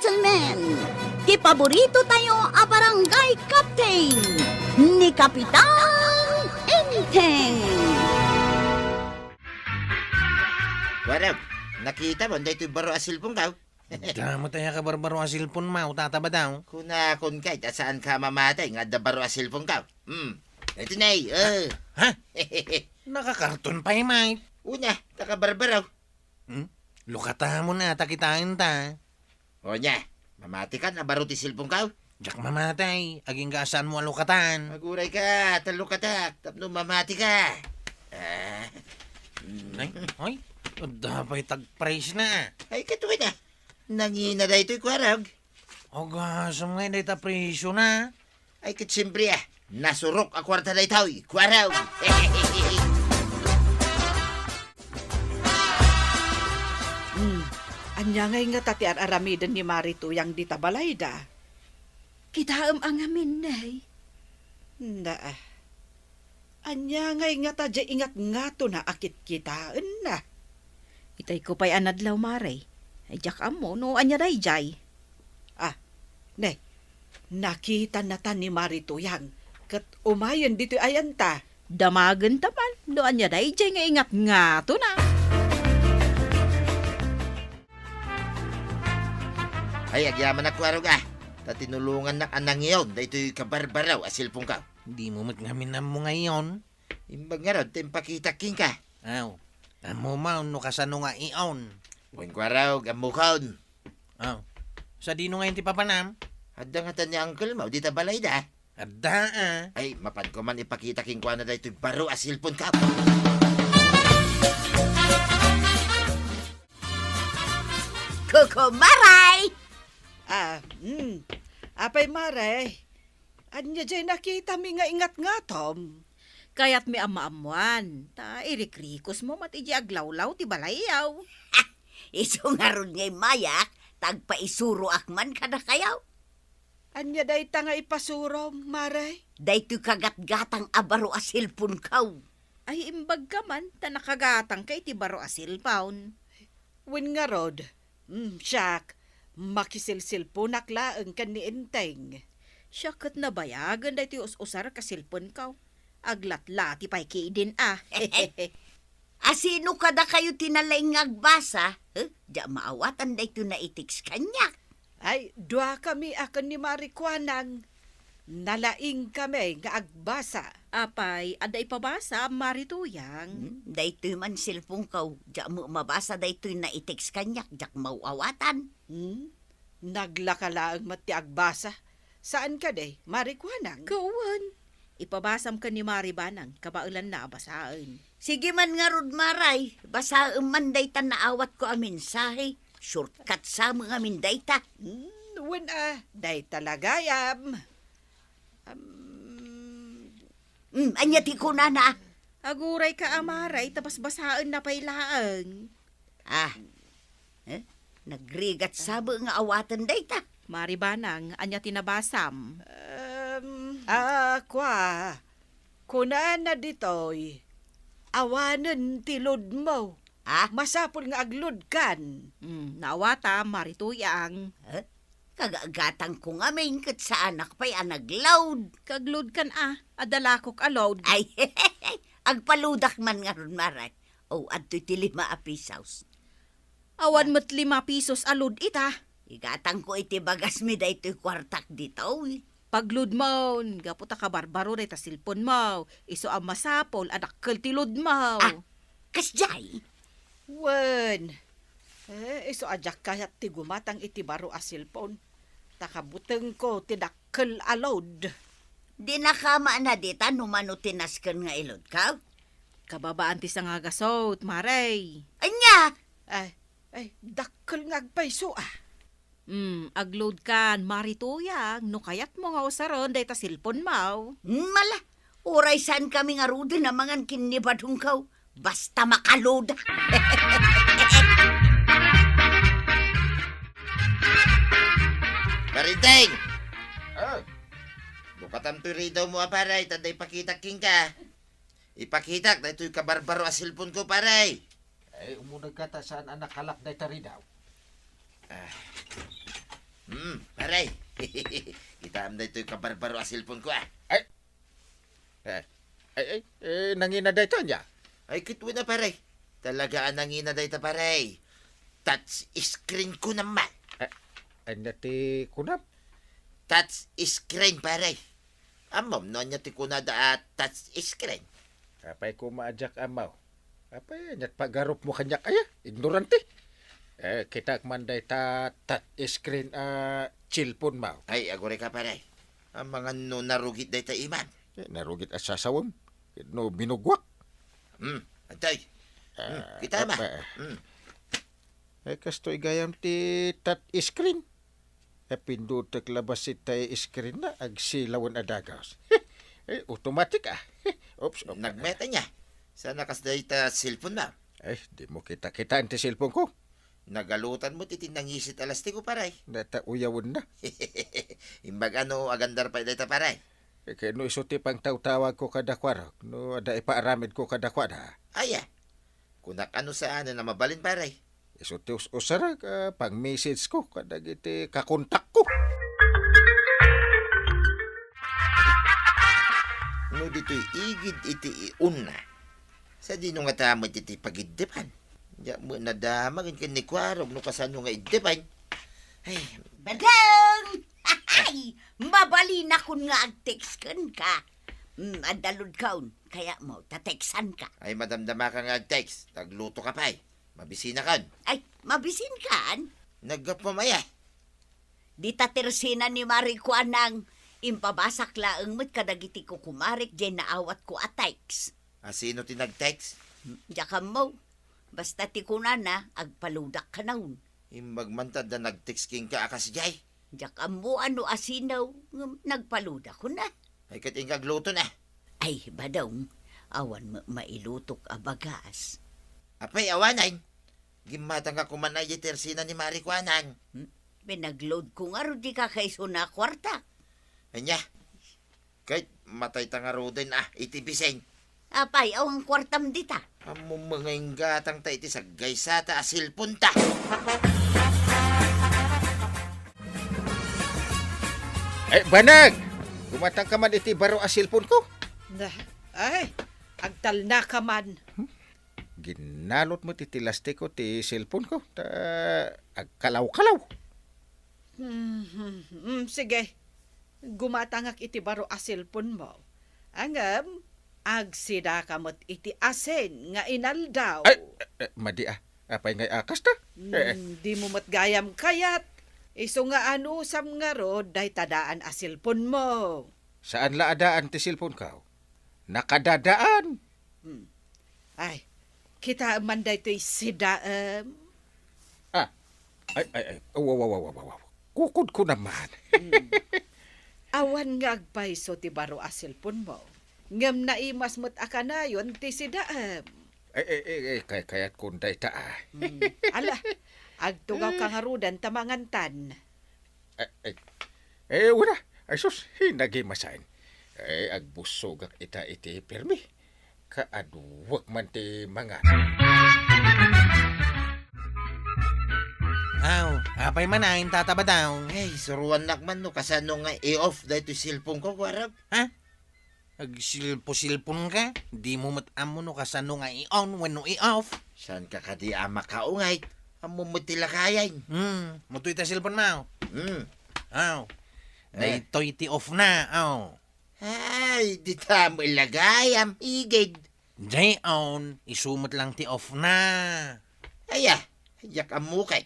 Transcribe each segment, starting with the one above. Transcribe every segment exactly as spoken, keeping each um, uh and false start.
Gentlemen, ti paborito tayo a barangay captain, ni Kapitan Enteng. Warag, nakita mo, daytoy baro a cellphone ka? Damo tayo ka barbaro a cellphone mo, tata ba daw? Kunakon kay, ta saan ka mamatay nga adda baro a cellphone ka? Hmm. Ito na eh, oh. Ha? Nakakarton pa, eh, Mike. Una, nakabarbaro. Hmm? Lukata mo na, ta kitaen ta. O niya, mamati ka na baro ti cellphone ka? Diak mamatay, agingga saan mo alukatan. Aguray ka, ta lukatak, tapno mamati ka. Ah. Nay, oy, adda pay tagprice na. Ay, katuwi na. Nangina daytoy kuarog. Agasam nga, dayta presyo na. Ay, ket siyempre, ah. Nasurok a kuarta daytoy, kuarog. Hmm. Ania ngay ngata ti ar-aramiden ni Mari Tuyang dita balayda? Kitaem a ngamin, Nay. Naa. Ania ngay ngata diay ingatngatona a kitkitaenna? Itay ko pay a nadlaw, Mare. Ay, diak ammo no ania daydiay. Ah, ne, nakitanna ta ni Mari Tuyang ket umayen ditoy ayanta. Damagenta man no ania daydiay nga ingatngatona. Ay, agyamanak, kuarog, ah. Ta tinulongannak a nangion daytoy kabarbaro a cellphone ka. Dimo met ngamin ammo nga ion. Imbag ngarud ta impakitak kenka. Aw, ammo man no kasano nga ion. Wen, kuarog, ammokon. Aw, sadino ngayon ti papanam? Adda ngata ni uncle mo dita balayda? Adda, ah. Ay, mapanko man ipakita kenkuana daytoy baro a cellphone ka. Kuko Maray! Ah, hmm. Apay, Maray? Ania diay nakitami nga ingatngatom? Kayatmi a maammoan, ta irikrikosmo met idiay aglawlaw ti balayyo. Isu ngarud nga immayak, ta agpaisuroak man kadakayo. Ania dayta nga ipasurom, Maray? Daytoy kagatgatang a baro a cellphone ko. Ay, imbagka man, ta nakagatangka iti baro a cellphone. Wen ngarud, mm, siak, makiselselponak laeng ken ni Enteng. Siak ket nabayagen daytoy us-usar ka cellphone ko. Aglatlati pay kidin, ah. A sino kadakayo ti nalaing nga agbasa? Huh? Diak maawatan daytoy naitext kaniak. Ay, duakami a ken ni Mari Kuanang. Nalaingkami nga agbasa. Apay, adda ipabasa, Mari Tuyang? Hmm, daytoy man cellphone ko. Diak met mabasa daytoy naitext kaniak, diak maawatan. Hmm? Naglaka laeng met ti agbasa. Saan kadi, Mari Kuanang? Kawan. Ipabasam ken ni Mari Banang, kabaelanna a basaen. Sige man ngarud, Maray, basaem man dayta naawatko a mensahe. Shortcut sa met ngamin dayta. Hmm, wen a, dayta la gayam. Am, Hmm, ania ti kunana? Agurayka a Maray, ta basbasaenna pay laeng. Ah. Eh? Nagrigat sa met nga awaten dayta. Mari Banang, ania ti nabasam? Em, a, kua. Kunana ditoy, awanen ti loadmo. Ah? Masapul nga agloadkan. Hmm, naawatam, Mari Tuyang. Eh? Kagatgatangko ngamin ket saanak pay a nagload. Kagloadkan a, adda lakok a load. Ay, agpaloadak man ngarud, Maray. O, adtoy ti lima a pisos. Awan met lima pisos a load ita. Igatangko iti bagasmi daytoy kuartak ditoy. Pagloadmon, gapu ta kabarbaro dayta cellphone mo. Isu a masapul a dakkel ti loadmo. Ah, kasdiay? Wen, eh, isu a diak kayat ti gumatang iti baro a cellphone. Ta kabutengko ti dakkel a load. Dinaka maanad ita no mano ti nasken nga iloadko? Kababaan ti sangagasut, Maray. Ania? Ay, ay, dakkel nga agpayso, ah. Hmm, agloadkan, Mari Tuyang, no kayatmo nga usaren dayta cellphone mo. Hmm, mala, uray saankami ngaruden a mangan ken ni badongko, basta makaload. Mari Enteng! Ah. Bukatam toy ridaw mo a paray, ta adda ipakitak kenka. Ipakitak daytoy kabarbaro a cellphone ko, pare. Ay, umuneg ka ta saan a nakalak dayta ridaw. Ah. Hmm, pare. Kitaem daytoy kabarbaro a cellphone ko, ah. Ay. Eh, ay, ay, eh, nangina dayta ania? Ay, ket wen a, pare. Talaga a nangina dayta, pare. Touch screen ko naman. Eh, ania ti kunam? Touch screen, pare. Ammom no ania ti kunada a touch screen? Apay koma a diak ammo. Apay, aniat pagarupmo kaniak aya? Ignorante. Eh, kitaek man dayta touch screen a cellphone mo. Ay, aguray ka, pare. Amangan no narugit dayta imam. Eh, narugit a sasawem. No binugwak. Hmm, antay. Hmm, Ah, kita ma. apa, eh. Hmm. Eh, kastoy gayam ti touch screen. Eh, pindutek labasit tay screen na, agsilawen a dagas. Eh, automatic, ah. Oops, op. Nagmeta niya. Sana kas dayta cellphone na. Eh, di mo kita-kitaan ti cellphone ko. Nagalutan mo ti nangisit a lastiko, pare. Data uyawen na. Imbag ano, agandar pa dayta, pare. Eh, kay no isu ti pangtawtawag ko kada kuarok, no, ada ipaaramid ko kada kuada. Aya. Kunak ano saan na mabalin, pare. Isu ti us-usarek, ah, pang-message ko kadagiti kakontak ko. No ditoy igid iti iunna, sadino nga ta met iti pagiddepan? Diak met nadama ken ni Kuarog no kasano nga iddepan. Ay, Badang! Ay, mabalinakon nga ag-text kenka. Mm, adda load ka on. Kayatmo, ta-textan ka. Ay, madamdama ka nga ag-text. Tagluto ka pay. Mabisinakon. Ay, mabisinkan? Naggapu maya. Dita tersina ni Mari Kuanang, impabasak laeng met kadagiti kukumarek diay naawatko a text. A, sino ti nag-text? Diak ammo. Basta ti kunana, agpaludak kanaon. Imbag man ta adda nag-text kenka a kasdiay. Diak ammo no asino, ngem nagpaludak, kuna. Ay, ket inka agluto na. Ay, Badong, awan met mailutok a bagas. Apay, awanen. Gimmatangka koma idiay tersina ni Mari Kuanang. Hmm? Pinagload ko ngarud ti kakaisuna a kuarta. Ania? Ket matay ta ngaruden, ah, iti bising. Apay, awan kuartam dita. Ammom nga inggatang ta iti saggaysata a cellphone ta. Eh, banag! Gumatang ka man iti baro a cellphone ko. Na, ay, agtalna ka man. Hmm? Ginalot met iti lastiko ti cellphone ko, ta agkalaw-kalaw. Hmm, hmm, hmm, sige. Gumatangak iti baro a cellphone mo. Ngem, agsidaka met iti asin nga inaldaw. Ay, eh, eh, madi, ah. Apay ngay a kasta? Hmm, eh, eh. Di mo met gayam kayat. Isu nga anusam ngarud dayta daan a cellphone mo. Saan la a daan ti cellphone ko? Nakadadaan. Hmm. Ay, kitaem man daytoy sidaem. Ah, ay, ay, ay, wa, wa, wa. Kukud ko naman. Hmm. Awan nga agpayso ti baro a cellphone mo. Ngem naimas met a kanayon ti sidaem. Ay, ay, ay, ay, kay, kayat kun dayta, ah. Hmm. Ala, agtugaw ka ngaruden ta mangantan. Eh, eh, eh, wala. Ay, sus, hinagi masan. Eh, agbussogak ita iti permi. Kaaduek man ti mangan. Aw, apay man ayin, Tata Badong? Ay, suruannak man no kasano nga i-off daytoy cellphone ko, Kuarog. Ha? Agsilpo-silpon ka? Di mo met ammo no kasano nga i-on wenno i-off? Saan ka kadi a makaungay? Ammo met ti lakayen. Hmm, mutoy ta cellphone mo. Hmm. Aw. Eh. Daytoy ti off na, aw. Ay, dita mo ilagay, am igid. Jay on, isu met lang ti off na. Aya, diak ammo kay.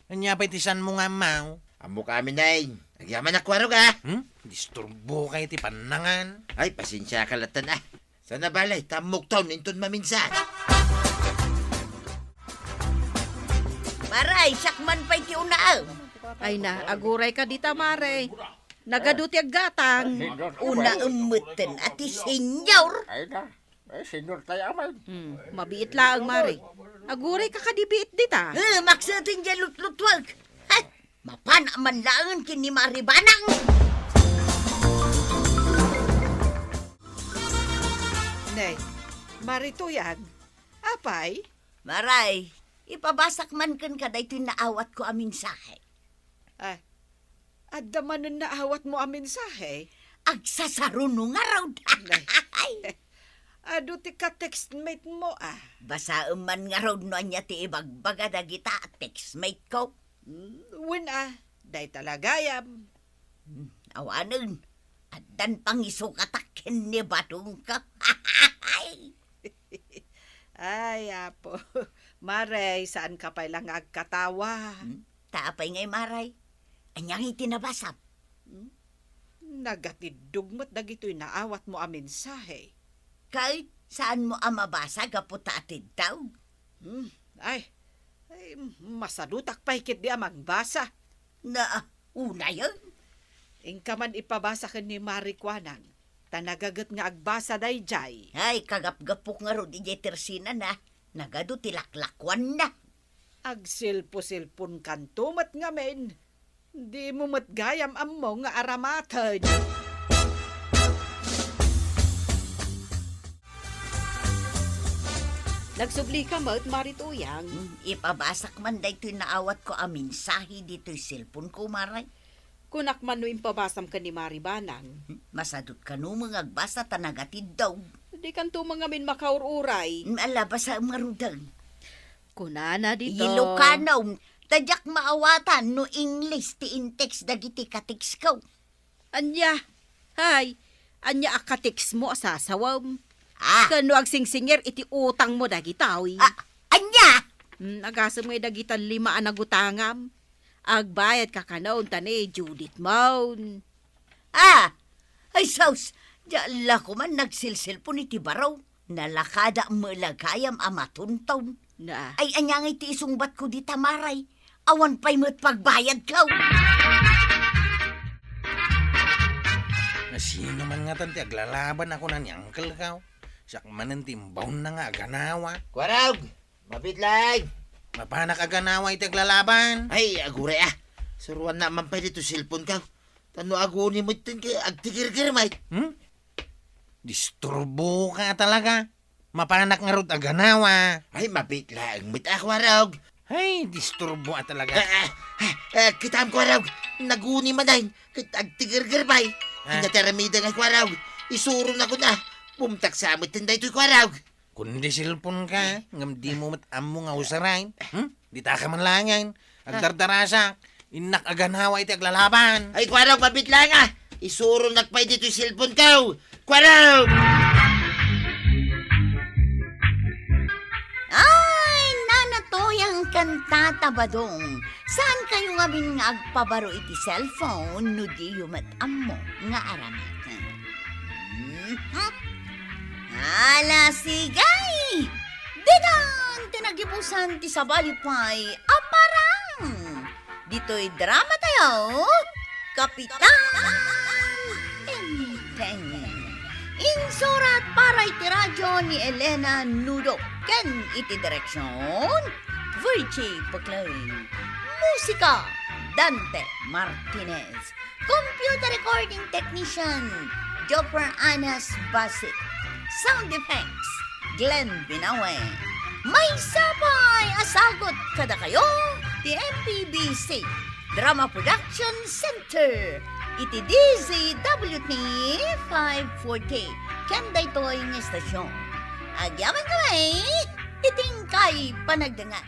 Ania pay ti saanmo nga ammo? Ammo ka amin, ay. Agyaman a Kuarog, ah. Hmm? Disturbo kay ti pannangan. Ay, pasensia ka latan, ah. Sana balay, tammok taon, inton maminsan. Maray, siak man pay ti unaem. Ay na, aguray ka dita, Mare. Nagadu ti aggatang. Unaem metten a ti senyor. Ay na. Eh, senyor tayo, amay. Hmm, mabiit laeng, Mare. Aguray ka kadi biit dita. Eh, maksetin diay lutlutuag. Hay, mapan man laeng ken ni Mari Banang. Nay, Mari Tuyag, apay? Maray, ipabasak man kenka daytoy naawatko a mensahe. Ah, Adda manen naawatmo a mensahe? Agsasaruno ngarud. Nay. Adu ti ka-textmate mo, ah. Basaem man ngarud no ania ti ibagbaga dagita a textmate ko. Hmm, wen, ah. Dayta la gayam. Hmm, awanen. Addan pangisukatak ken ni Badong ko. Ay, Apo. Maray, saan ka pay la nga agkatawa? Hmm? Ta apay ngay, Maray? Ania ngay ti nabasam? Hmm? Nagatiddog met dagitoy naawatmo a mensahe. Ket saanmo a mabasa gapu ta atiddog? Hmm, ay, ay, masadutak pay ketdi a mangbasa. Na, unayen? Inka man ipabasa ken ni Mari kuanang, ta nagaget nga agbasa daydiay. Ay, kagapgapok ngarud idiay tersinana. Nagadu ti laklakuanna. Agsilpo-silponkanto met ngamin. Dimo met gayam ammo nga aramaten. Nagsublika met, Mari Tuyang. Hmm, ipabasak man daytoy naawatko a mensahe ditoy cellphone ko, Maray. Kunak man no impabasam ken ni Mari Banang. Hmm, masadut kano nga agbasa ta nagatiddog. Dikanto man ngamin makaur-uray. Hmm, ala, basaem ngaruden. Kunana dita. Ilocano, ta diak maawatan no English ti in-text dagiti ka-text ko. Ania? Hay, ania a ka-text mo a sasawem? Ah. Ken no agsingsingir iti utangmo dagitoy? Ah, ania? Hmm, agasem ngay dagita lima a nagutangam. Agbayad ka kanon ta ni Judith mon. Ah! Ay, sus! Diak la koman nagsilsilpon iti baro. Nalakadak met la gayam a matunton. Na. Ay, ania ngay ti isungbatko dita, Maray? Awan pay met pagbayadko. Nasino man ngatan ti aglalaban a kuna ni Uncle ko? Siak manen ti imbaonna nga aganawa. Kuarog! Mabiit laeng! Mapanak aganawa iti aglalaban. Ay, aguray a. Suruannak man pay ditoy cellphone ko. Ta no aguni met ken agtigirgir met. Hmm? Disturbo ka talaga. Mapanak ngarud aganawa. Ay, mabiit laeng met a, Kuarog. Ay, disturbo a talaga. Ah, ah, ah, ah, kitaem, Kuarog. Naguni manen ket agtigirgir pay. Ah. Ania ti aramidek ngay, Kuarog? Isuronak a. Bumtak sa met daytoy, Kuarog. Kundi cellphone ka, ngem dimo met ammo nga usaren. Hmm? Dita ka man laengen. Ah. Agdardarasak. Innak aganawa iti aglalaban. Ay, Kuarog, mabiit laeng a. Isuronak pay ditoy cellphone ko. Kuarog! Ay, Nana Toyang ken Tata Badong, saan kayo ngamin nga agpabaro iti cellphone no diyo met ammo nga aramaten? Mhm. Ala, sige! Ditan ti nagibusan ti sabali pay a parang ditoy drama tayo, Kapitan Enteng. Insurat para iti radio ni Elena Nudo ken iti direksion, Virgie Paclay. Musika, Dante Martinez. Computer recording technician, Jopper Anas Basit. Sound effects, Glenn Binawe. Maysa pay a sagut kadakayo ti M P B C Drama Production Center iti D Z W T five forty ken daytoy nga estasion. Agyamankami iti inkay panagdengngeg.